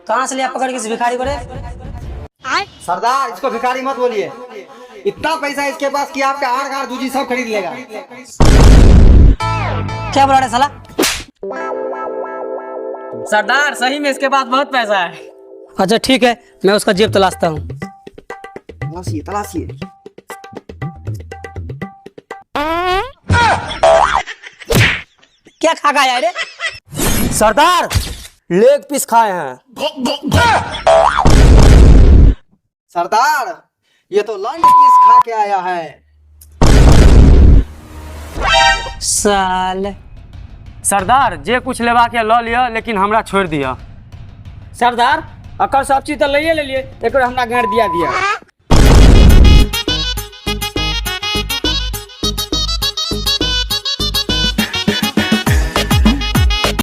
कहाँ से लिया पकड़ के इस भिखारी को रे? सरदार, इसको भिखारी मत बोलिए। इतना पैसा इसके पास कि आपका आड़ गाड़ जूजी सब खरीद लेगा। क्या बोला रे साला? सरदार, सही में इसके पास बहुत पैसा है। अच्छा ठीक है, मैं उसका जेब तलाशता हूँ। तलाशिए, तलाशिए। क्या खा गया रे? सरदार, लेग पीस खाए हैं। सरदार, ये तो लंड पीस खा के आया है। साले। सरदार, जे कुछ लेबाक ये लऽ लिअ, लेकिन हमरा छोड़ि दिअ। सरदार, अकर सब चीज तऽ लैए लेलिए, एक हमरा गाड़ दिया दिया।